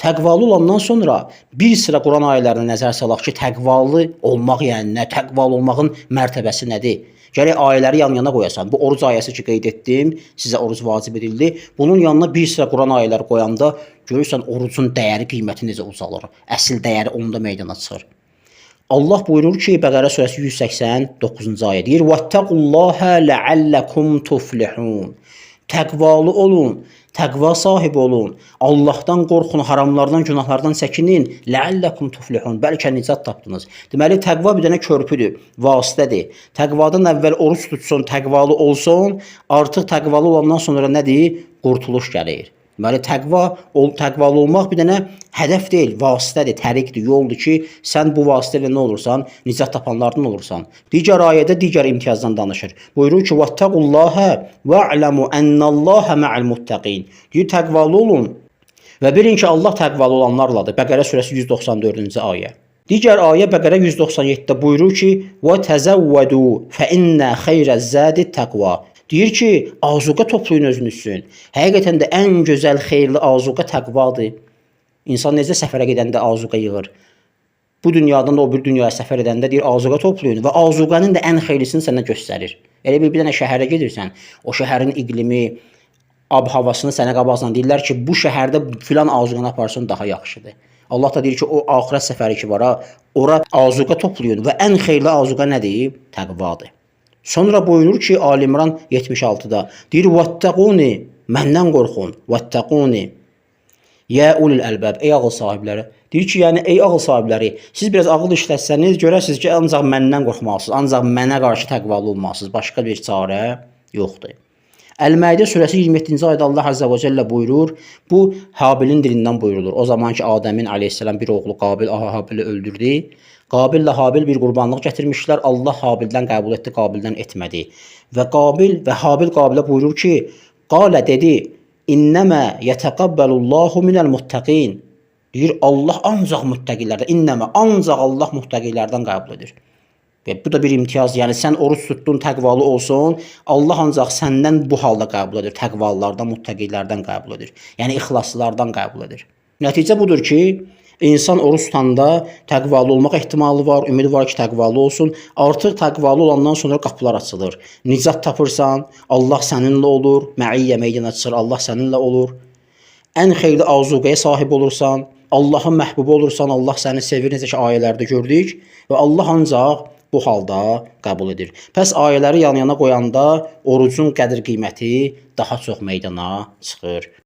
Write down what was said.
Təqvalı olandan sonra bir sıra Quran ayələrinə nəzər salaq ki, təqvalı olmaq yəni nə? Təqvalı olmağın mərtəbəsi nədir? Gərək ayələri yan-yana qoyasan. Bu oruc ayəsi ki qeyd etdim, sizə oruc vacib edildi. Bunun yanına bir sıra Quran ayələri qoyanda görürsən orucun dəyəri, qiyməti necə ucalır. Əsl dəyəri onda meydana çıxır. Allah buyurur ki, Bəqərə surəsi 189-cu ayə deyir: "Vəttaqullaha la'allakum tuflihun." Təqvalı olun, təqva sahibi olun. Allahdan qorxun, haramlardan, günahlardan çəkinin. La'allakum tuflihun. Bəlkə nicat tapdınız. Deməli təqva bir dənə körpüdür, vasitədir. Təqvadan əvvəl oruc tutsun, təqvalı olsun. Artıq təqvalı olandan sonra nədir? Qurtuluş gəlir. Deməli təqva, təqvalı olmaq bir dənə hədəf deyil, vasitədir, təriqdir, yoldur ki, sən bu vasitə ilə nə olursan, nicat tapanlardan olursan. Digər ayədə digər imtiyazdan danışır. Buyurur ki: "Vəttaqullaha ve'lemu ennallaha ma'al muttaqin." Deyir təqvalı olun və bilin ki, Allah təqvalı olanlarladır. Bəqərə surəsi 194-cü ayə. Digər ayə Bəqərə 197-də buyurur ki: "Və təzəvvədu fə innə xeyrəz zadi təqva." Deyir ki, azuqə toplayın özünüz üçün. Həqiqətən də ən gözəl, xeyirli azuqə təqvadır. İnsan necə səfərə gedəndə azuqə yığır? Bu dünyadan da o bir dünyaya səfər edəndə deyir azuqə toplayın və azuqənin də ən xeyirlisini sənə göstərir. Elə bir dənə şəhərə gedirsən, o şəhərin iqlimi, ab-havasını sənə qabaqcadan deyirlər ki, bu şəhərdə filan azuqəni aparsan daha yaxşıdır. Allah da deyir ki, o axirət səfəri ki var ha, ora azuqə toplayın və ən xeyirli azuqə nədir? Təqvadır. Sonra buyurur ki, Ali İmran 76-da deyir: "Vəttəquni", məndən qorxun. "Vəttəquni ya ulul əlbəb", ey ağıl sahibləri. Deyir ki, yəni ey ağıl sahibləri, siz biraz ağıl işlətsəniz görərsiniz ki, ancaq məndən qorxmalısınız, ancaq mənə qarşı təqvalı olmalısınız. Başqa bir çarə yoxdur. Əl-Məidə surəsi 27-ci ayədə Allah Azza və Cəllə buyurur, bu Habilin dilindən buyurulur. O zaman ki Adəmin əleyhissalam bir oğlu Qabil Habili öldürdü. Qabillə Habil bir qurbanlıq gətirmişlər. Allah Habildən qəbul etdi, Qabildən etmədi. Və Qabil və Habil Qabilə buyurur ki, Qalə dedi, İnnəmə yətəqəbbəlullahu minəl muttəqin. Deyir Allah ancaq müttəqilərdən, innəmə ancaq Allah müttəqilərdən qəbul edir. Və bu da bir imtiyaz. Yəni sən oruc tutdun, təqvalı olsun. Allah ancaq səndən bu halda qəbul edir. Təqvalılardan, muttəqilərdən qəbul edir. Yəni ixlaslılardan qəbul edir. Nəticə budur ki, insan oruc tutanda təqvalı olmaq ehtimalı var, ümidi var ki, təqvalı olsun. Artıq təqvalı olandan sonra qapılar açılır. Nicat tapırsan, Allah səninlə olur, məiyyə meydana çıxır, Allah səninlə olur. Ən xeyirli azuqəyə sahib olursan, Allahın məhbubu olursan, Allah səni sevir, necə ki ayələrdə gördük və Allah ancaq bu halda qəbul edir. Pəs ayələri yan-yana qoyanda orucun qədir qiyməti daha çox meydana çıxır.